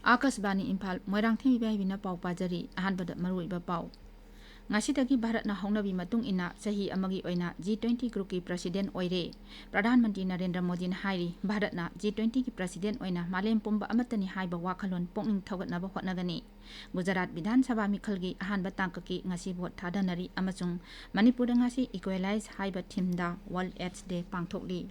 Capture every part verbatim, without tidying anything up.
ꯑꯥꯀꯥꯁꯕꯥꯅꯤ ꯏꯝꯐꯥꯜ, ꯃꯣꯏꯔꯥꯡꯊꯦꯝ ꯏꯕꯥꯏꯕꯤꯅ ꯄꯥꯎ ꯄꯥꯖꯔꯤ꯫ ꯑꯍꯥꯟꯕꯗ ꯃꯔꯨꯑꯣꯏꯕ ꯄꯥꯎ꯫ ꯉꯁꯤꯗꯒꯤ ꯚꯥꯔꯠꯅ ꯍꯧꯅꯕꯤ ꯃꯇꯨꯡ ꯏꯟꯅ ꯆꯍꯤ ꯑꯃꯒꯤ ꯑꯣꯏꯅ ꯖꯤ ꯇ꯭ꯋꯦꯟꯇꯤ ꯒ꯭ꯔꯨꯞꯀꯤ ꯄ꯭ꯔꯁꯤꯗꯦꯟ ꯑꯣꯏꯔꯦ꯫ ꯄ꯭ꯔꯙꯥꯟ ꯃꯟꯇ꯭ꯔꯤ ꯅꯔꯦꯟꯗ꯭ꯔ ꯃꯣꯗꯤꯅ ꯍꯥꯏꯔꯤ, ꯚꯥꯔꯠꯅ ꯖꯤ ꯇ꯭ꯋꯦꯟꯇꯤꯒꯤ ꯄ꯭ꯔꯁꯤꯗꯦꯟ ꯑꯣꯏꯅ ꯃꯥꯂꯦꯝ ꯄꯨꯝꯕ ꯑꯃꯠꯇꯅꯤ ꯍꯥꯏꯕ ꯋꯥꯈꯜꯂꯣꯟ ꯄꯨꯛꯅꯤꯡ ꯊꯧꯒꯠꯅꯕ ꯍꯣꯠꯅꯒꯅꯤ꯫ ꯒꯨꯖꯔꯥꯠ ꯕꯤꯙꯥꯟ ꯁꯚꯥ ꯃꯤꯈꯜꯒꯤ ꯑꯍꯥꯟꯕ ꯇꯥꯡꯀꯛꯀꯤ ꯉꯁꯤ ꯚꯣꯠ ꯊꯥꯗꯅꯔꯤ ꯑꯃꯁꯨꯡ ꯃꯅꯤꯄꯨꯔꯗ ꯉꯁꯤ ꯏꯀ꯭ꯋꯦꯂꯥꯏꯖ ꯍꯥꯏꯕ ꯊꯤꯝꯗ ꯋꯥꯔꯜ ꯑꯦꯗꯁ ꯗꯦ ꯄꯥꯡꯊꯣꯛꯂꯤ꯫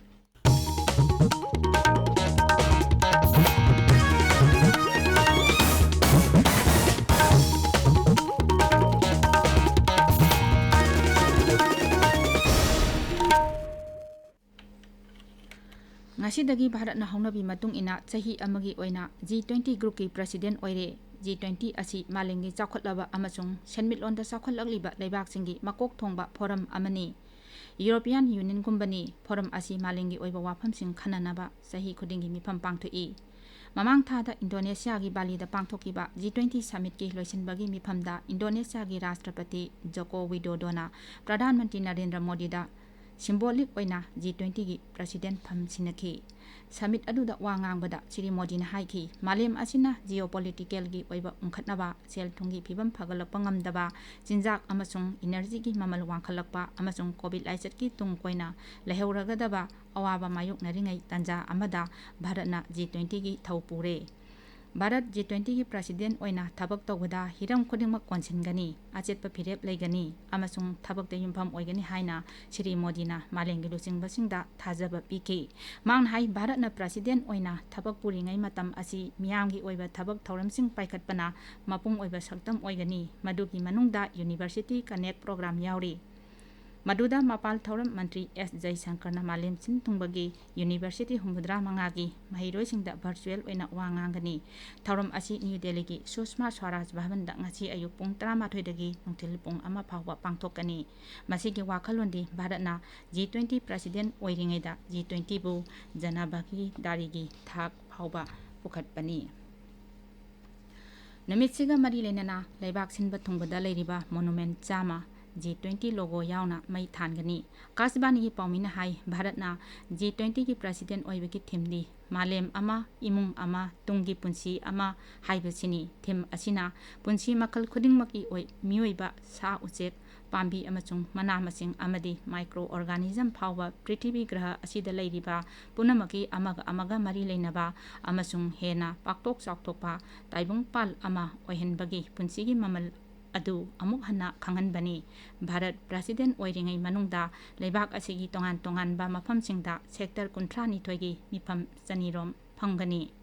ꯉꯁꯤꯗꯒꯤ ꯚꯥꯔꯠꯅ ꯍꯧꯅꯕꯤ ꯃꯇꯨꯡ ꯏꯟꯅ ꯆꯍꯤ ꯑꯃꯒꯤ ꯑꯣꯏꯅ ꯖꯤ ꯇ꯭ꯋꯦꯟꯇꯤ ꯒ꯭ꯔꯨꯞꯀꯤ ꯄ꯭ꯔꯁꯤꯗꯦꯟ ꯑꯣꯏꯔꯦ꯫ ꯖꯤ ꯇ꯭ꯋꯦꯟꯇꯤ ꯑꯁꯤ ꯃꯥꯂꯦꯝꯒꯤ ꯆꯥꯎꯈꯠꯂꯕ ꯑꯃꯁꯨꯡ ꯁꯦꯟꯃꯤꯠꯂꯣꯟꯗ ꯆꯥꯎꯈꯠꯂꯛꯂꯤꯕ ꯂꯩꯕꯥꯛꯁꯤꯡꯒꯤ ꯃꯀꯣꯛ ꯊꯣꯡꯕ ꯐꯣꯔꯝ ꯑꯃꯅꯤ꯫ ꯌꯨꯔꯣꯄꯤꯌꯥꯟ ꯌꯨꯅꯤꯌꯟꯒꯨꯝꯕꯅꯤ꯫ ꯐꯣꯔꯝ ꯑꯁꯤ ꯃꯥꯂꯦꯝꯒꯤ ꯑꯣꯏꯕ ꯋꯥꯐꯝꯁꯤꯡ ꯈꯟꯅꯅꯕ ꯆꯍꯤ ꯈꯨꯗꯤꯡꯒꯤ ꯃꯤꯐꯝ ꯄꯥꯡꯊꯣꯛꯏ꯫ ꯃꯃꯥꯡ ꯊꯥꯗ ꯏꯟꯗꯣꯅꯦꯁꯤꯌꯥꯒꯤ ꯕꯥꯂꯤꯗ ꯄꯥꯡꯊꯣꯛꯈꯤꯕ ꯖꯤ ꯇ꯭ꯋꯦꯟꯇꯤ ꯁꯃꯤꯠꯀꯤ ꯂꯣꯏꯁꯤꯟꯕꯒꯤ ꯃꯤꯐꯝꯗ ꯏꯟꯗꯣꯅꯦꯁꯤꯌꯥꯒꯤ ꯔꯥꯁꯇ꯭ꯔꯄꯇꯤ ꯖꯣꯀꯣ ꯋꯤꯗꯣꯗꯣꯅ ꯄ꯭ꯔꯙꯥꯟ ꯃꯟꯇ꯭ꯔꯤ ꯅꯔꯦꯟꯗ꯭ꯔ ꯃꯣꯗꯤꯗ ꯁꯤꯝꯕꯣꯂꯤꯛ ꯑꯣꯏꯅ ꯖꯤ ꯇ꯭ꯋꯦꯟꯇꯤꯒꯤ ꯄ꯭ꯔꯁꯤꯗꯦꯟ ꯐꯝ ꯁꯤꯟꯅꯈꯤ꯫ ꯁꯃꯤꯠ ꯑꯗꯨꯗ ꯋꯥ ꯉꯥꯡꯕꯗ ꯁ꯭ꯔꯤ ꯃꯣꯗꯤꯅ ꯍꯥꯏꯈꯤ, ꯃꯥꯂꯦꯝ ꯑꯁꯤꯅ ꯖꯤꯑꯣꯄꯣꯂꯤꯇꯤꯀꯦꯜꯒꯤ ꯑꯣꯏꯕ ꯎꯪꯈꯠꯅꯕ, ꯁꯦꯜ ꯊꯨꯝꯒꯤ ꯐꯤꯕꯝ ꯐꯒꯠꯂꯛꯄ ꯉꯝꯗꯕ, ꯆꯤꯟꯖꯥꯛ ꯑꯃꯁꯨꯡ ꯏꯅꯔꯖꯤꯒꯤ ꯃꯃꯜ ꯋꯥꯡꯈꯠꯂꯛꯄ ꯑꯃꯁꯨꯡ ꯀꯣꯚꯤꯗ ꯂꯥꯏꯆꯠꯀꯤ ꯇꯨꯡ ꯀꯣꯏꯅ ꯂꯩꯍꯧꯔꯒꯗꯕ ꯑꯋꯥꯕ ꯃꯥꯌꯣꯛꯅꯔꯤꯉꯩ ꯇꯥꯟꯖꯥ ꯑꯃꯗ ꯚꯥꯔꯠꯅ ꯖꯤ ꯇ꯭ꯋꯦꯟꯇꯤꯒꯤ ꯊꯧ ꯄꯨꯔꯦ꯫ ꯚꯥꯔꯠ ꯖꯤ ꯇ꯭ꯋꯦꯟꯇꯤꯒꯤ ꯄ꯭ꯔꯁꯤꯗꯦꯟ ꯑꯣꯏꯅ ꯊꯕꯛ ꯇꯧꯕꯗ ꯍꯤꯔꯝ ꯈꯨꯗꯤꯡꯃꯛ ꯀꯣꯟꯁꯤꯟꯒꯅꯤ, ꯑꯆꯦꯠꯄ ꯐꯤꯔꯦꯞ ꯂꯩꯒꯅꯤ ꯑꯃꯁꯨꯡ ꯊꯕꯛꯇ ꯌꯨꯝꯐꯝ ꯑꯣꯏꯒꯅꯤ ꯍꯥꯏꯅ ꯁ꯭ꯔꯤ ꯃꯣꯗꯤꯅ ꯃꯥꯂꯦꯝꯒꯤ ꯂꯨꯆꯤꯡꯕꯁꯤꯡꯗ ꯊꯥꯖꯕ ꯄꯤꯈꯤ꯫ ꯃꯍꯥꯛꯅ ꯍꯥꯏ, ꯚꯥꯔꯠꯅ ꯄ꯭ꯔꯁꯤꯗꯦꯟ ꯑꯣꯏꯅ ꯊꯕꯛ ꯄꯨꯔꯤꯉꯩ ꯃꯇꯝ ꯑꯁꯤ ꯃꯤꯌꯥꯝꯒꯤ ꯑꯣꯏꯕ ꯊꯕꯛ ꯊꯧꯔꯝꯁꯤꯡ ꯄꯥꯏꯈꯠꯄꯅ ꯃꯄꯨꯡ ꯑꯣꯏꯕ ꯁꯛꯇꯝ ꯑꯣꯏꯒꯅꯤ, ꯃꯗꯨꯒꯤ ꯃꯅꯨꯡꯗ ꯌꯨꯅꯤꯚꯔꯁꯤꯇꯤ ꯀꯅꯦꯛ ꯄ꯭ꯔꯣꯒ꯭ꯔꯥꯝ ꯌꯥꯎꯔꯤ꯫ ꯃꯗꯨꯗ ꯃꯄꯥꯜ ꯊꯧꯔꯝ ꯃꯟꯇ꯭ꯔꯤ ꯑꯦꯁ ꯖꯌꯁꯪꯀꯔꯅ ꯃꯥꯂꯦꯝ ꯁꯤꯟ ꯊꯨꯡꯕꯒꯤ ꯌꯨꯅꯤꯚꯔꯁꯤꯇꯤ ꯍꯨꯝꯐꯨꯇꯔꯥ ꯃꯉꯥꯒꯤ ꯃꯍꯩꯔꯣꯏꯁꯤꯡꯗ ꯚꯔꯆꯨꯑꯦꯜ ꯑꯣꯏꯅ ꯋꯥ ꯉꯥꯡꯒꯅꯤ꯫ ꯊꯧꯔꯝ ꯑꯁꯤ ꯅ꯭ꯌꯨ ꯗꯦꯜꯂꯤꯒꯤ ꯁꯨꯁꯃꯥ ꯁ꯭ꯋꯥꯔꯥꯖ ꯚꯕꯟꯗ ꯉꯁꯤ ꯑꯌꯨꯛ ꯄꯨꯡ ꯇꯔꯥꯃꯥꯊꯣꯏꯗꯒꯤ ꯅꯨꯡꯊꯤꯜ ꯄꯨꯡ ꯑꯃ ꯐꯥꯎꯕ ꯄꯥꯡꯊꯣꯛꯀꯅꯤ꯫ ꯃꯁꯤꯒꯤ ꯋꯥꯈꯜꯂꯣꯟꯗꯤ ꯚꯥꯔꯠꯅ ꯖꯤ ꯇ꯭ꯋꯦꯟꯇꯤ ꯄ꯭ꯔꯁꯤꯗꯦꯟ ꯑꯣꯏꯔꯤꯉꯩꯗ ꯖꯤ ꯇ꯭ꯋꯦꯟꯇꯤꯕꯨ ꯖꯅ ꯚꯥꯒꯤꯗꯥꯔꯤꯒꯤ ꯊꯥꯛ ꯐꯥꯎꯕ ꯄꯨꯈꯠꯄꯅꯤ꯫ ꯅꯨꯃꯤꯠꯁꯤꯒ ꯃꯔꯤ ꯂꯩꯅꯅ ꯂꯩꯕꯥꯛ ꯁꯤꯟꯕ ꯊꯨꯡꯕꯗ ꯂꯩꯔꯤꯕ ꯃꯣꯅꯨꯃꯦꯟ ꯆꯥꯝꯃ, G twenty logo ꯌꯥꯎꯅ ꯃꯩ ꯊꯥꯟꯒꯅꯤ꯫ ꯑꯀꯥꯁꯕꯥꯅꯤꯒꯤ ꯄꯥꯎꯃꯤꯅ ꯍꯥꯏ, ꯚꯥꯔꯠꯅ G twenty ꯒꯤ president ꯑꯣꯏꯕꯒꯤ themeꯗꯤ "ꯃꯥꯂꯦꯝ ꯑꯃ, ꯏꯃꯨꯡ ꯑꯃ, ꯇꯨꯡꯒꯤ ꯄꯨꯟꯁꯤ ꯑꯃ" ꯍꯥꯏꯕꯁꯤꯅꯤ꯫ Theme ꯑꯁꯤꯅ ꯄꯨꯟꯁꯤ ꯃꯈꯜ ꯈꯨꯗꯤꯡꯃꯛꯀꯤ ꯑꯣꯏ, ꯃꯤꯑꯣꯏꯕ, ꯁꯥ ꯎꯆꯦꯛ, ꯄꯥꯝꯕꯤ ꯑꯃꯁꯨꯡ ꯃꯅꯥ ꯃꯁꯤꯡ ꯑꯃꯗꯤ micro organism ꯐꯥꯎꯕ ꯄ꯭ꯔꯤꯊꯤꯕꯤ ꯒ꯭ꯔꯍ ꯑꯁꯤꯗ ꯂꯩꯔꯤꯕ ꯄꯨꯝꯅꯃꯛꯀꯤ ꯑꯃꯒ ꯑꯃꯒ ꯃꯔꯤ ꯂꯩꯅꯕ ꯑꯃꯁꯨꯡ ꯍꯦꯟꯅ ꯄꯥꯛꯊꯣꯛ ꯆꯥꯎꯊꯣꯛꯄ ꯇꯥꯏꯕꯪꯄꯥꯜ ꯑꯃ ꯑꯣꯏꯍꯟꯕꯒꯤ ꯄꯨꯟꯁꯤꯒꯤ ꯃꯃꯜ ꯑꯗꯨ ꯑꯃꯨꯛ ꯍꯟꯅ ꯈꯪꯍꯟꯕꯅꯤ꯫ ꯚꯥꯔꯠ president ꯑꯣꯏꯔꯤꯉꯩ ꯃꯅꯨꯡꯗ ꯂꯩꯕꯥꯛ ꯑꯁꯤꯒꯤ ꯇꯣꯉꯥꯟ ꯇꯣꯉꯥꯟꯕ ꯃꯐꯝꯁꯤꯡꯗ sector ꯀꯨꯟꯊ꯭ꯔꯥ ꯅꯤꯊꯣꯏꯒꯤ ꯃꯤꯐꯝ ꯆꯅꯤꯔꯣꯝ ꯐꯝꯒꯅꯤ꯫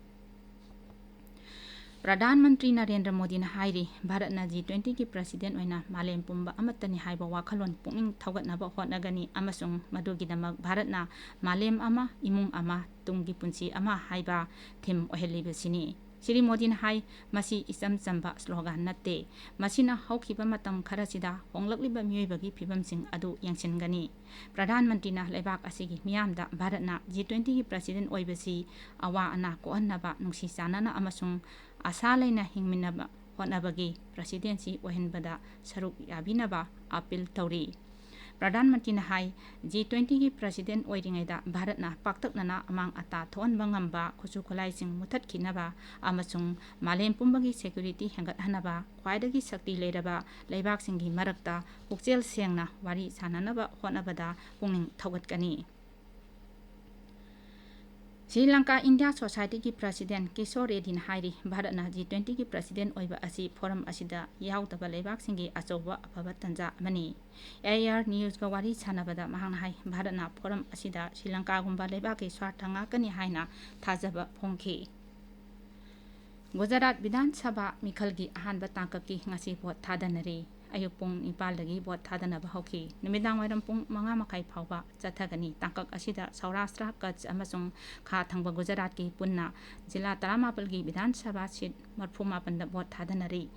ꯄ꯭ꯔꯙꯥꯟ ꯃꯟꯇ꯭ꯔꯤ ꯅꯔꯦꯟꯗ꯭ꯔ ꯃꯣꯗꯤꯅ ꯍꯥꯏꯔꯤ, ꯚꯥꯔꯠꯅ G twenty ꯒꯤ president ꯑꯣꯏꯅ ꯃꯥꯂꯦꯝ ꯄꯨꯝꯕ ꯑꯃꯠꯇꯅꯤ ꯍꯥꯏꯕ ꯋꯥꯈꯜꯂꯣꯟ ꯄꯨꯛꯅꯤꯡ ꯊꯧꯒꯠꯅꯕ ꯍꯣꯠꯅꯒꯅꯤ ꯑꯃꯁꯨꯡ ꯃꯗꯨꯒꯤꯗꯃꯛ ꯚꯥꯔꯠꯅ "ꯃꯥꯂꯦꯝ ꯑꯃ, ꯏꯃꯨꯡ ꯑꯃ, ꯇꯨꯡꯒꯤ ꯄꯨꯟꯁꯤ ꯑꯃ" ꯍꯥꯏꯕ theme ꯑꯣꯏꯍꯜꯂꯤꯕꯁꯤꯅꯤ꯫ ꯁ꯭ꯔꯤ ꯃꯣꯗꯤꯅ ꯍꯥꯏ, ꯃꯁꯤ ꯏꯆꯝ ꯆꯝꯕ slogan ꯅꯠꯇꯦ꯫ ꯃꯁꯤꯅ ꯍꯧꯈꯤꯕ ꯃꯇꯝ ꯈꯔꯁꯤꯗ ꯍꯣꯡꯂꯛꯂꯤꯕ ꯃꯤꯑꯣꯏꯕꯒꯤ ꯐꯤꯕꯝꯁꯤꯡ ꯑꯗꯨ ꯌꯦꯡꯁꯤꯟꯒꯅꯤ꯫ ꯄ꯭ꯔꯙꯥꯟ ꯃꯟꯇ꯭ꯔꯤꯅ ꯂꯩꯕꯥꯛ ꯑꯁꯤꯒꯤ ꯃꯤꯌꯥꯝꯗ ꯚꯥꯔꯠꯅ G twenty ꯒꯤ president ꯑꯣꯏꯕꯁꯤ ꯑꯋꯥ ꯑꯅꯥ ꯀꯣꯛꯍꯟꯅꯕ, ꯅꯨꯡꯁꯤ ꯆꯥꯟꯅꯅ ꯑꯃꯁꯨꯡ ꯑꯁꯥ ꯂꯩꯅ ꯍꯤꯡꯃꯤꯟꯅꯕ ꯍꯣꯠꯅꯕꯒꯤ presidency ꯑꯣꯏꯍꯟꯕꯗ ꯁꯔꯨꯛ ꯌꯥꯕꯤꯅꯕ appeal ꯇꯧꯔꯤ꯫ ꯄ꯭ꯔꯙꯥꯟ ꯃꯟꯇ꯭ꯔꯤꯅ ꯍꯥꯏ, G twenty ꯒꯤ president ꯑꯣꯏꯔꯤꯉꯩꯗ ꯚꯥꯔꯠꯅ ꯄꯥꯛꯇꯛꯅꯅ ꯑꯃꯥꯡ ꯑꯇꯥ ꯊꯣꯛꯍꯟꯕ ꯉꯝꯕ ꯈꯨꯠꯁꯨ ꯈꯨꯠꯂꯥꯏꯁꯤꯡ ꯃꯨꯊꯠꯈꯤꯅꯕ ꯑꯃꯁꯨꯡ ꯃꯥꯂꯦꯝ ꯄꯨꯝꯕꯒꯤ security ꯍꯦꯟꯒꯠꯍꯟꯅꯕ ꯈ꯭ꯋꯥꯏꯗꯒꯤ ꯁꯛꯇꯤ ꯂꯩꯔꯕ ꯂꯩꯕꯥꯛꯁꯤꯡꯒꯤ ꯃꯔꯛꯇ ꯄꯨꯛꯆꯦꯜ ꯁꯦꯡꯅ ꯋꯥꯔꯤ ꯁꯥꯅꯅꯕ ꯍꯣꯠꯅꯕꯗ ꯄꯨꯛꯅꯤꯡ ꯊꯧꯒꯠꯀꯅꯤ꯫ ꯁ꯭ꯔꯤ ꯂꯪꯀꯥ ꯏꯟꯗꯤꯌꯥ ꯁꯣꯁꯥꯏꯇꯤꯒꯤ president ꯀꯤꯁꯣꯔ ꯔꯦꯗꯤꯅ ꯍꯥꯏꯔꯤ, ꯚꯥꯔꯠꯅ G twenty ꯒꯤ president ꯑꯣꯏꯕ ꯑꯁꯤ forum ꯑꯁꯤꯗ ꯌꯥꯎꯗꯕ ꯂꯩꯕꯥꯛꯁꯤꯡꯒꯤ ꯑꯆꯧꯕ ꯑꯐꯕ ꯇꯥꯟꯖꯥ ꯑꯃꯅꯤ꯫ A I R Newsꯀ ꯋꯥꯔꯤ ꯁꯥꯟꯅꯕꯗ ꯃꯍꯥꯛꯅ ꯍꯥꯏ, ꯚꯥꯔꯠꯅ forum ꯑꯁꯤꯗ ꯁ꯭ꯔꯤ ꯂꯪꯀꯥꯒꯨꯝꯕ ꯂꯩꯕꯥꯛꯀꯤ ꯁ꯭ꯋꯥꯔꯊ ꯉꯥꯛꯀꯅꯤ ꯍꯥꯏꯅ ꯊꯥꯖꯕ ꯐꯣꯡꯈꯤ꯫ ꯒꯨꯖꯔꯥꯠ ꯕꯤꯙꯥꯟ ꯁꯚꯥ ꯃꯤꯈꯜꯒꯤ ꯑꯍꯥꯟꯕ ꯇꯥꯡꯀꯛꯀꯤ ꯉꯁꯤ ꯚꯣꯠ ꯊꯥꯗꯅꯔꯤ꯫ ꯑꯌꯨꯛ ꯄꯨꯡ ꯅꯤꯄꯥꯜꯗꯒꯤ ꯚꯣꯠ ꯊꯥꯗꯅꯕ ꯍꯧꯈꯤ꯫ ꯅꯨꯃꯤꯗꯥꯡ ꯋꯥꯏꯔꯝ ꯄꯨꯡ ꯃꯉꯥ ꯃꯈꯥꯏ ꯐꯥꯎꯕ ꯆꯠꯊꯒꯅꯤ꯫ ꯇꯥꯡꯀꯛ ꯑꯁꯤꯗ ꯁꯧꯔꯥꯁꯇ꯭ꯔ, ꯀꯆ ꯑꯃꯁꯨꯡ ꯈꯥ ꯊꯪꯕ ꯒꯨꯖꯔꯥꯠꯀꯤ ꯄꯨꯟꯅ ꯖꯤꯂꯥ ꯇꯔꯥꯃꯥꯄꯜꯒꯤ ꯕꯤꯙꯥꯟ ꯁꯚꯥ ꯁꯤꯠ ꯃꯔꯤꯐꯨ ꯃꯥꯄꯟꯗ ꯚꯣꯠ ꯊꯥꯗꯅꯔꯤ꯫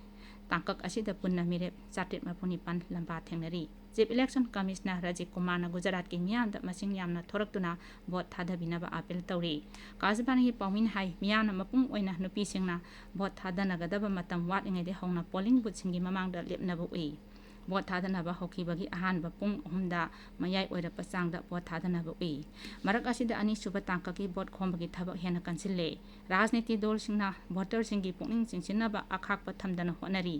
ꯇꯥꯡꯀꯛ ꯑꯁꯤꯗ ꯄꯨꯟꯅ ꯃꯤꯔꯦꯞ ꯆꯥꯇ꯭ꯔꯦꯠ ꯃꯔꯤꯐꯨ ꯅꯤꯄꯥꯟ ꯂꯝꯕꯥ ꯊꯦꯡꯅꯔꯤ꯫ Chief Election Commissioner ꯔꯥꯖꯤꯕ ꯀꯨꯃꯥꯔꯅ ꯒꯨꯖꯔꯥꯠꯀꯤ ꯃꯤꯌꯥꯝꯗ ꯃꯁꯤꯡ ꯌꯥꯝꯅ ꯊꯣꯔꯛꯇꯨꯅ ꯚꯣꯠ ꯊꯥꯗꯕꯤꯅꯕ appeal ꯇꯧꯔꯤ꯫ ꯑꯀꯥꯁꯕꯥꯅꯤꯒꯤ ꯄꯥꯎꯃꯤꯅ ꯍꯥꯏ, ꯃꯤꯌꯥꯝꯅ ꯃꯄꯨꯡ ꯑꯣꯏꯅ ꯅꯨꯄꯤꯁꯤꯡꯅ ꯚꯣꯠ ꯊꯥꯗꯅꯒꯗꯕ ꯃꯇꯝ ꯋꯥꯠꯂꯤꯉꯩꯗꯒꯤ ꯍꯧꯅ polling boothꯁꯤꯡꯒꯤ ꯃꯃꯥꯡꯗ ꯂꯦꯞꯅꯕ ꯎꯏ꯫ ꯚꯣꯠ ꯊꯥꯗꯅꯕ ꯍꯧꯈꯤꯕꯒꯤ ꯑꯍꯥꯟꯕ ꯄꯨꯡ ꯑꯍꯨꯝꯗ ꯃꯌꯥꯏ ꯑꯣꯏꯔꯛꯄ ꯆꯥꯡꯗ ꯚꯣꯠ ꯊꯥꯗꯅꯕ ꯎꯏ꯫ ꯃꯔꯛ ꯑꯁꯤꯗ ꯑꯅꯤꯁꯨꯕ ꯇꯥꯡꯀꯛꯀꯤ ꯚꯣꯠ ꯈꯣꯝꯕꯒꯤ ꯊꯕꯛ ꯍꯦꯟꯅ ꯀꯟꯁꯤꯜꯂꯦ꯫ ꯔꯥꯖꯅꯤꯇꯤ ꯗꯜꯁꯤꯡꯅ ꯚꯣꯇꯔꯁꯤꯡꯒꯤ ꯄꯨꯛꯅꯤꯡ ꯆꯤꯡꯁꯤꯟꯅꯕ ꯑꯈꯥꯛꯄ ꯊꯝꯗꯅ ꯍꯣꯠꯅꯔꯤ꯫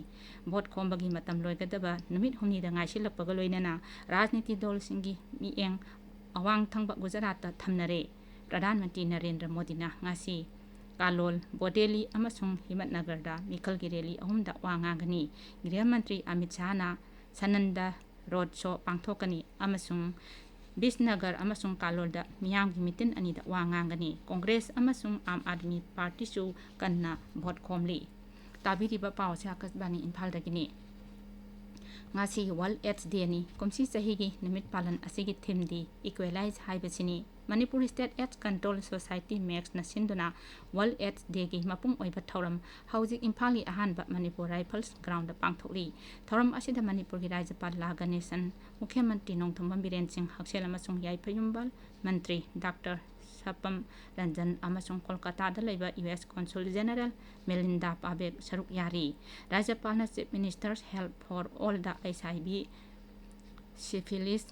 ꯚꯣꯠ ꯈꯣꯝꯕꯒꯤ ꯃꯇꯝ ꯂꯣꯏꯒꯗꯕ ꯅꯨꯃꯤꯠ ꯍꯨꯝꯅꯤꯗ ꯉꯥꯏꯁꯤꯜꯂꯛꯄꯒ ꯂꯣꯏꯅꯅ ꯔꯥꯖꯅꯤꯇꯤ ꯗꯜꯁꯤꯡꯒꯤ ꯃꯤꯠꯌꯦꯡ ꯑꯋꯥꯡ ꯊꯪꯕ ꯒꯨꯖꯔꯥꯠꯇ ꯊꯝꯅꯔꯦ꯫ ꯄ꯭ꯔꯙꯥꯟ ꯃꯟꯇ꯭ꯔꯤ ꯅꯔꯦꯟꯗ꯭ꯔ ꯃꯣꯗꯤꯅ ꯉꯁꯤ ꯀꯥꯂꯣꯜ, ꯕꯣꯗꯦꯂꯤ ꯑꯃꯁꯨꯡ ꯍꯤꯃꯠꯅꯒꯔꯗ ꯃꯤꯈꯜꯒꯤ ꯔꯦꯂꯤ ꯑꯍꯨꯝꯗ ꯋꯥ ꯉꯥꯡꯒꯅꯤ꯫ ꯒ꯭ꯔꯤꯍ ꯃꯟꯇ꯭ꯔꯤ ꯑꯃꯤꯠ ꯁꯥꯍꯅ ꯁꯅꯟꯗ ꯔꯣꯗ ꯁꯣ ꯄꯥꯡꯊꯣꯛꯀꯅꯤ ꯑꯃꯁꯨꯡ ꯕꯤꯁꯅꯒꯔ ꯑꯃꯁꯨꯡ ꯀꯥꯂꯣꯜꯗ ꯃꯤꯌꯥꯝꯒꯤ ꯃꯤꯇꯤꯟ ꯑꯅꯤꯗ ꯋꯥ ꯉꯥꯡꯒꯅꯤ꯫ ꯀꯣꯡꯒ꯭ꯔꯦꯁ ꯑꯃꯁꯨꯡ ꯑꯥꯝ ꯑꯥꯗꯃꯤ ꯄꯥꯔꯇꯤꯁꯨ ꯀꯟꯅ ꯚꯣꯠ ꯈꯣꯝꯂꯤ꯫ ꯇꯥꯕꯤꯔꯤꯕ ꯄꯥꯎꯁꯦ ꯑꯀꯥꯁꯕꯥꯅꯤ ꯏꯝꯐꯥꯜꯗꯒꯤꯅꯤ꯫ ꯉꯁꯤ ꯋꯥꯔꯜ ꯑꯦꯗꯁ ꯗꯦꯅꯤ꯫ ꯀꯨꯝꯁꯤ ꯆꯍꯤꯒꯤ ꯅꯨꯃꯤꯠ ꯄꯥꯂꯟ ꯑꯁꯤꯒꯤ ꯊꯤꯝꯗꯤ ꯏꯀ꯭ꯋꯦꯂꯥꯏꯖ ꯍꯥꯏꯕꯁꯤꯅꯤ꯫ Manipur state AIDS control society, ꯃꯦꯛꯁꯅ ꯁꯤꯟꯗꯨꯅ ꯋꯥꯔꯜ ꯑꯦꯗꯁ ꯗꯦꯒꯤ ꯃꯄꯨꯡ ꯑꯣꯏꯕ ꯊꯧꯔꯝ ꯍꯧꯖꯤꯛ ꯏꯝꯐꯥꯜꯒꯤ ꯑꯍꯥꯟꯕ ꯃꯅꯤꯄꯨꯔ ꯔꯥꯏꯐꯜꯁ ꯒ꯭ꯔꯥꯎꯟꯗ ꯄꯥꯡꯊꯣꯛꯂꯤ꯫ ꯊꯧꯔꯝ ꯑꯁꯤꯗ ꯃꯅꯤꯄꯨꯔꯒꯤ ꯔꯥꯖ꯭ꯌꯄꯥꯜ ꯂꯥ ꯒꯅꯦꯁꯟ, ꯃꯨꯈ꯭ꯌ ꯃꯟꯇ꯭ꯔꯤ ꯅꯣꯡꯊꯣꯝꯕꯝ ꯕꯤꯔꯦꯟ ꯁꯤꯡ, ꯍꯛꯁꯦꯜ ꯑꯃꯁꯨꯡ ꯌꯥꯏꯐ ꯌꯨꯝꯕꯥꯜ ꯃꯟꯇ꯭ꯔꯤ ꯗꯥꯛꯇꯔ ꯁꯄꯝ ꯔꯟꯖꯟ ꯑꯃꯁꯨꯡ ꯀꯣꯜꯀꯥꯇꯥꯗ ꯂꯩꯕ U S consul general Melinda Pavek ꯁꯔꯨꯛ ꯌꯥꯔꯤ꯫ ꯔꯥꯖ꯭ꯌꯄꯥꯜꯅ Chief Minister's Help for All-ꯗ H I V, syphilis,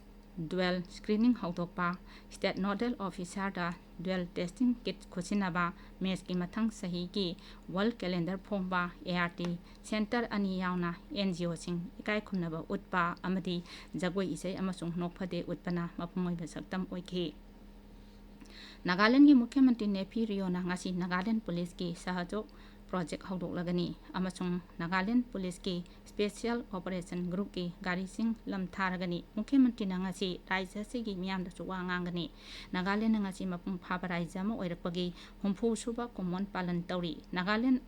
dual screening ꯍꯧꯗꯣꯛꯄ, ꯁ꯭ꯇꯦꯠ ꯅꯣꯗꯦꯜ ꯑꯣꯐꯤꯁꯥꯔꯗ ꯗ꯭ꯋꯦꯜ ꯇꯦꯁꯇꯤꯡ ꯀꯤꯠ ꯈꯨꯠꯁꯤꯟꯅꯕ, ꯃꯦꯠꯁꯀꯤ ꯃꯊꯪ ꯆꯍꯤꯒꯤ ꯋꯥꯔꯜ ꯀꯦꯂꯦꯟꯗꯔ ꯐꯣꯡꯕ, ꯑꯦ ꯑꯥꯔ ꯇꯤ ꯁꯦꯟꯇꯔ ꯑꯅꯤ ꯌꯥꯎꯅ ꯑꯦꯟ ꯖꯤ ꯑꯣꯁꯤꯡ ꯏꯀꯥꯏ ꯈꯨꯝꯅꯕ ꯎꯠꯄ ꯑꯃꯗꯤ ꯖꯒꯣꯏ ꯏꯁꯩ ꯑꯃꯁꯨꯡ ꯅꯣꯛꯐꯗꯦ ꯎꯠꯄꯅ ꯃꯄꯨꯡ ꯑꯣꯏꯕ ꯁꯛꯇꯝ ꯑꯣꯏꯈꯤ꯫ ꯅꯥꯒꯥꯂꯦꯟꯒꯤ ꯃꯨꯈ꯭ꯌ ꯃꯟꯇ꯭ꯔꯤ ꯅꯦꯐꯤ ꯔꯤꯑꯣꯅ ꯉꯁꯤ ꯅꯥꯒꯥꯂꯦꯟ ꯄꯨꯂꯤꯁꯀꯤ ꯁꯍꯖꯣꯛ ꯄ꯭ꯔꯣꯖꯦꯛ ꯍꯧꯗꯣꯛꯂꯒꯅꯤ ꯑꯃꯁꯨꯡ ꯅꯥꯒꯥꯂꯦꯟ ꯄꯨꯂꯤꯁꯀꯤ ꯁ꯭ꯄꯦꯁꯤꯌꯦꯜ ꯑꯣꯄꯔꯦꯁꯟ ꯒ꯭ꯔꯨꯞꯀꯤ ꯒꯥꯔꯤꯁꯤꯡ ꯂꯝ ꯊꯥꯔꯒꯅꯤ꯫ ꯃꯨꯈ꯭ꯌ ꯃꯟꯇ꯭ꯔꯤꯅ ꯉꯁꯤ ꯔꯥꯖ꯭ꯌ ꯑꯁꯤꯒꯤ ꯃꯤꯌꯥꯝꯗꯁꯨ ꯋꯥ ꯉꯥꯡꯒꯅꯤ꯫ ꯅꯥꯒꯥꯂꯦꯟꯅ ꯉꯁꯤ ꯃꯄꯨꯡ ꯐꯥꯕ ꯔꯥꯖ꯭ꯌ ꯑꯃ ꯑꯣꯏꯔꯛꯄꯒꯤ ꯍꯨꯝꯐꯨ ꯁꯨꯕ ꯀꯨꯝꯑꯣꯟ ꯄꯥꯂꯟ ꯇꯧꯔꯤ꯫ ꯅꯥꯒꯥꯂꯦꯟ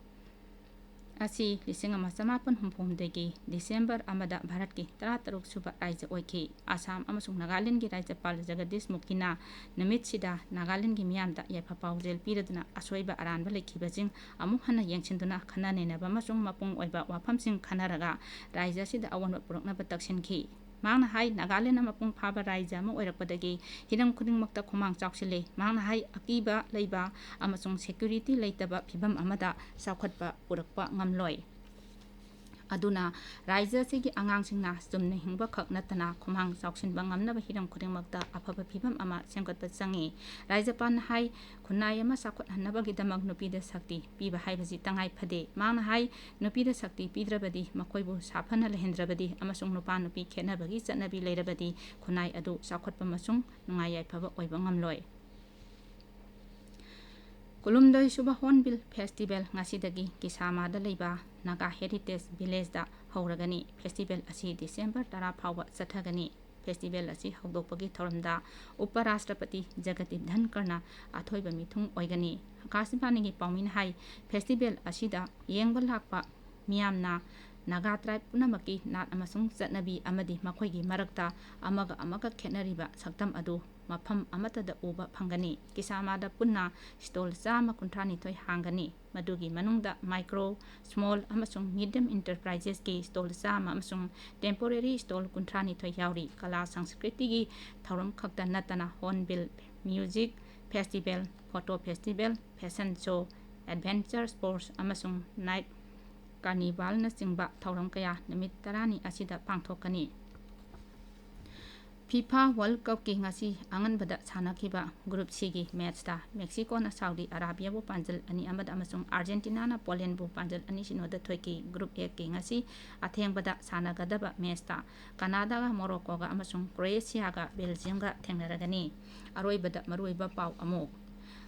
ꯑꯁꯤ ꯂꯤꯁꯤꯡ ꯑꯃ ꯆꯃꯥꯄꯟ ꯍꯨꯝꯐꯨ ꯍꯨꯝꯗꯣꯏꯒꯤ ꯗꯤꯁꯦꯝꯕꯔ ꯑꯃꯗ ꯚꯥꯔꯠꯀꯤ ꯇꯔꯥꯇꯔꯨꯛ ꯁꯨꯕ ꯔꯥꯖ꯭ꯌ ꯑꯣꯏꯈꯤ꯫ ꯑꯁꯥꯝ ꯑꯃꯁꯨꯡ ꯅꯥꯒꯥꯂꯦꯟꯒꯤ ꯔꯥꯖ꯭ꯌꯄꯥꯜ ꯖꯒꯗꯤꯁ ꯃꯨꯈꯤꯅ ꯅꯨꯃꯤꯠꯁꯤꯗ ꯅꯥꯒꯥꯂꯦꯟꯒꯤ ꯃꯤꯌꯥꯝꯗ ꯌꯥꯏꯐ ꯄꯥꯎꯖꯦꯜ ꯄꯤꯔꯗꯨꯅ ꯑꯁꯣꯏꯕ ꯑꯔꯥꯟꯕ ꯂꯩꯈꯤꯕꯁꯤꯡ ꯑꯃꯨꯛ ꯍꯟꯅ ꯌꯦꯡꯁꯤꯟꯗꯨꯅ ꯈꯟꯅ ꯅꯩꯅꯕ ꯑꯃꯁꯨꯡ ꯃꯄꯨꯡ ꯑꯣꯏꯕ ꯋꯥꯐꯝꯁꯤꯡ ꯈꯟꯅꯔꯒ ꯔꯥꯖ꯭ꯌ ꯑꯁꯤꯗ ꯑꯑꯣꯟꯕ ꯄꯨꯔꯛꯅꯕ ꯇꯛꯁꯤꯟꯈꯤ꯫ ꯃꯍꯥꯛꯅ ꯍꯥꯏ, ꯅꯥꯒꯥꯂꯦꯟꯗ ꯃꯄꯨꯡ ꯐꯥꯕ ꯔꯥꯖ꯭ꯌ ꯑꯃ ꯑꯣꯏꯔꯛꯄꯗꯒꯤ ꯍꯤꯔꯝ ꯈꯨꯗꯤꯡꯃꯛꯇ ꯈꯨꯃꯥꯡ ꯆꯥꯎꯁꯤꯜꯂꯦ꯫ ꯃꯍꯥꯛꯅ ꯍꯥꯏ, ꯑꯀꯤꯕ ꯂꯩꯕ ꯑꯃꯁꯨꯡ ꯁꯦꯀ꯭ꯌꯨꯔꯤꯇꯤ ꯂꯩꯇꯕ ꯐꯤꯚꯝ ꯑꯃꯗ ꯆꯥꯎꯈꯠꯄ ꯄꯨꯔꯛꯄ ꯉꯝꯂꯣꯏ꯫ ꯑꯗꯨꯅ ꯔꯥꯏꯖ꯭ꯌ ꯑꯁꯤꯒꯤ ꯑꯉꯥꯡꯁꯤꯡꯅ ꯆꯨꯝꯅ ꯍꯤꯡꯕꯈꯛ ꯅꯠꯇꯅ ꯈꯨꯃꯥꯡ ꯆꯥꯎꯁꯤꯟꯕ ꯉꯝꯅꯕ ꯍꯤꯔꯝ ꯈꯨꯗꯤꯡꯃꯛꯇ ꯑꯐꯕ ꯐꯤꯕꯝ ꯑꯃ ꯁꯦꯝꯒꯠꯄ ꯆꯪꯏ꯫ ꯔꯥꯖ꯭ꯌꯄꯥꯜꯅ ꯍꯥꯏ, ꯈꯨꯟꯅꯥꯏ ꯑꯃ ꯆꯥꯎꯈꯠꯍꯟꯅꯕꯒꯤꯗꯃꯛ ꯅꯨꯄꯤꯗ ꯁꯛꯇꯤ ꯄꯤꯕ ꯍꯥꯏꯕꯁꯤ ꯇꯉꯥꯏ ꯐꯗꯦ꯫ ꯃꯍꯥꯛꯅ ꯍꯥꯏ, ꯅꯨꯄꯤꯗ ꯁꯛꯇꯤ ꯄꯤꯗ꯭ꯔꯕꯗꯤ, ꯃꯈꯣꯏꯕꯨ ꯁꯥꯐꯅ ꯂꯩꯍꯟꯗ꯭ꯔꯕꯗꯤ ꯑꯃꯁꯨꯡ ꯅꯨꯄꯥ ꯅꯨꯄꯤ ꯈꯦꯠꯅꯕꯒꯤ ꯆꯠꯅꯕꯤ ꯂꯩꯔꯕꯗꯤ ꯈꯨꯟꯅꯥꯏ ꯑꯗꯨ ꯆꯥꯎꯈꯠꯄ ꯑꯃꯁꯨꯡ ꯅꯨꯡꯉꯥꯏ ꯌꯥꯏꯐꯕ ꯑꯣꯏꯕ ꯉꯝꯂꯣꯏ꯫ ꯀꯨꯟꯍꯨꯝꯗꯣꯏ ꯁꯨꯕ ꯍꯣꯔ꯭ꯟꯕꯤꯜ ꯐꯦꯁꯇꯤꯚꯦꯜ ꯉꯁꯤꯗꯒꯤ ꯀꯤꯁꯥꯃꯥꯗ ꯂꯩꯕ ꯅꯥꯒꯥ ꯍꯦꯔꯤꯇꯦꯖ ꯚꯤꯂꯦꯖꯇ ꯍꯧꯔꯒꯅꯤ꯫ ꯐꯦꯁꯇꯤꯚꯦꯜ ꯑꯁꯤ ꯗꯤꯁꯦꯝꯕꯔ ꯇꯔꯥ ꯐꯥꯎꯕ ꯆꯠꯊꯒꯅꯤ꯫ ꯐꯦꯁꯇꯤꯚꯦꯜ ꯑꯁꯤ ꯍꯧꯗꯣꯛꯄꯒꯤ ꯊꯧꯔꯝꯗ ꯎꯄ ꯔꯥꯁꯇ꯭ꯔꯄꯇꯤ ꯖꯒꯗꯤꯞ ꯙꯟꯀꯔꯅ ꯑꯊꯣꯏꯕ ꯃꯤꯊꯨꯡ ꯑꯣꯏꯒꯅꯤ꯫ ꯑꯀꯥꯁꯕꯥꯅꯤꯒꯤ ꯄꯥꯎꯃꯤꯅ ꯍꯥꯏ, ꯐꯦꯁꯇꯤꯚꯦꯜ ꯑꯁꯤꯗ ꯌꯦꯡꯕ ꯂꯥꯛꯄ ꯃꯤꯌꯥꯝꯅ ꯅꯥꯒꯥ ꯇ꯭ꯔꯥꯏꯕ ꯄꯨꯝꯅꯃꯛꯀꯤ ꯅꯥꯠ ꯑꯃꯁꯨꯡ ꯆꯠꯅꯕꯤ ꯑꯃꯗꯤ ꯃꯈꯣꯏꯒꯤ ꯃꯔꯛꯇ ꯑꯃꯒ ꯑꯃꯒ ꯈꯦꯠꯅꯔꯤꯕ ꯁꯛꯇꯝ ꯑꯗꯨ ꯃꯐꯝ ꯑꯃꯠꯇꯗ ꯎꯕ ꯐꯪꯒꯅꯤ꯫ ꯀꯤꯁꯥꯃꯥꯗ ꯄꯨꯟꯅ ꯁ꯭ꯇꯣꯜ ꯆꯥꯝꯃ ꯀꯨꯟꯊ꯭ꯔꯥ ꯅꯤꯊꯣꯏ ꯍꯥꯡꯒꯅꯤ꯫ ꯃꯗꯨꯒꯤ ꯃꯅꯨꯡꯗ ꯃꯥꯏꯀ꯭ꯔꯣ, ꯁ꯭ꯃꯣꯜ ꯑꯃꯁꯨꯡ ꯃꯤꯗꯤꯌꯝ ꯏꯟꯇꯔꯄ꯭ꯔꯥꯏꯖꯦꯁꯀꯤ ꯁ꯭ꯇꯣꯜ ꯆꯥꯝꯃ ꯑꯃꯁꯨꯡ ꯇꯦꯝꯄꯣꯔꯦꯔꯤ ꯁ꯭ꯇꯣꯜ ꯀꯨꯟꯊ꯭ꯔꯥ ꯅꯤꯊꯣꯏ ꯌꯥꯎꯔꯤ꯫ ꯀꯂꯥ ꯁꯪꯁꯀ꯭ꯔꯤꯇꯤꯒꯤ ꯊꯧꯔꯝ ꯈꯛꯇ ꯅꯠꯇꯅ hornbill music festival, photo festival, fashion show, adventure sports ꯑꯃꯁꯨꯡ ꯅꯥꯏꯠ ꯀꯥꯔꯅꯤꯚꯥꯜꯅꯆꯤꯡꯕ ꯊꯧꯔꯝ ꯀꯌꯥ ꯅꯨꯃꯤꯠ ꯇꯔꯥꯅꯤ ꯑꯁꯤꯗ ꯄꯥꯡꯊꯣꯛꯀꯅꯤ꯫ ꯐꯤꯐꯥ ꯋꯥꯔꯜꯗ ꯀꯞꯀꯤ ꯉꯁꯤ ꯑꯉꯟꯕꯗ ꯁꯥꯟꯅꯈꯤꯕ ꯒ꯭ꯔꯨꯞ ꯁꯤꯒꯤ ꯃꯦꯠꯁꯇ ꯃꯦꯛꯁꯤꯀꯣꯅ ꯁꯥꯎꯗꯤ ꯑꯔꯥꯕꯤꯌꯥꯕꯨ ꯄꯥꯟꯖꯜ ꯑꯅꯤ ꯑꯃꯗ ꯑꯃꯁꯨꯡ ꯑꯥꯔꯖꯦꯟꯇꯤꯅꯥꯅ ꯄꯣꯂꯦꯟꯕꯨ ꯄꯥꯟꯖꯜ ꯑꯅꯤ ꯁꯤꯅꯣꯗ ꯊꯣꯏꯈꯤ꯫ ꯒ꯭ꯔꯨꯞ ꯑꯦꯒꯤ ꯉꯁꯤ ꯑꯊꯦꯡꯕꯗ ꯁꯥꯟꯅꯒꯗꯕ ꯃꯦꯠꯁꯇ ꯀꯅꯥꯗꯥꯒ ꯃꯣꯔꯣꯀꯣꯒ ꯑꯃꯁꯨꯡ ꯀ꯭ꯔꯣꯑꯦꯁꯤꯌꯥꯒ ꯕꯦꯜꯖꯤꯌꯝꯒ ꯊꯦꯡꯅꯔꯒꯅꯤ꯫ ꯑꯔꯣꯏꯕꯗ ꯃꯔꯨꯑꯣꯏꯕ ꯄꯥꯎ ꯑꯃꯨꯛ꯫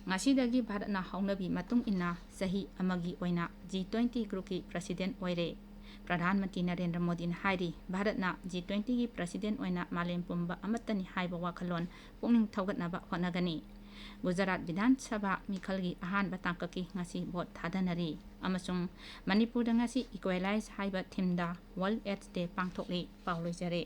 ꯉꯁꯤꯗꯒꯤ ꯚꯥꯔꯠꯅ ꯍꯧꯅꯕꯤ ꯃꯇꯨꯡ ꯏꯟꯅ ꯆꯍꯤ ꯑꯃꯒꯤ ꯑꯣꯏꯅ ꯖꯤ ꯇ꯭ꯋꯦꯟꯇꯤ ꯒ꯭ꯔꯨꯞꯀꯤ ꯄ꯭ꯔꯁꯤꯗꯦꯟ ꯑꯣꯏꯔꯦ꯫ ꯄ꯭ꯔꯙꯥꯟ ꯃꯟꯇ꯭ꯔꯤ ꯅꯔꯦꯟꯗ꯭ꯔ ꯃꯣꯗꯤꯅ ꯍꯥꯏꯔꯤ, ꯚꯥꯔꯠꯅ ꯖꯤ ꯇ꯭ꯋꯦꯟꯇꯤꯒꯤ ꯄ꯭ꯔꯁꯤꯗꯦꯟ ꯑꯣꯏꯅ ꯃꯥꯂꯦꯝ ꯄꯨꯝꯕ ꯑꯃꯠꯇꯅꯤ ꯍꯥꯏꯕ ꯋꯥꯈꯜꯂꯣꯟ ꯄꯨꯛꯅꯤꯡ ꯊꯧꯒꯠꯅꯕ ꯍꯣꯠꯅꯒꯅꯤ꯫ ꯒꯨꯖꯔꯥꯠ ꯕꯤꯙꯥꯟ ꯁꯚꯥ ꯃꯤꯈꯜꯒꯤ ꯑꯍꯥꯟꯕ ꯇꯥꯡꯀꯛꯀꯤ ꯉꯁꯤ ꯚꯣꯠ ꯊꯥꯗꯅꯔꯤ ꯑꯃꯁꯨꯡ ꯃꯅꯤꯄꯨꯔꯗ ꯉꯁꯤ ꯏꯀ꯭ꯋꯦꯂꯥꯏꯖ ꯍꯥꯏꯕ ꯊꯤꯝꯗ ꯋꯥꯔꯜꯗ ꯑꯦꯗꯁ ꯗꯦ ꯄꯥꯡꯊꯣꯛꯂꯤ꯫ ꯄꯥꯎ ꯂꯣꯏꯖꯔꯦ꯫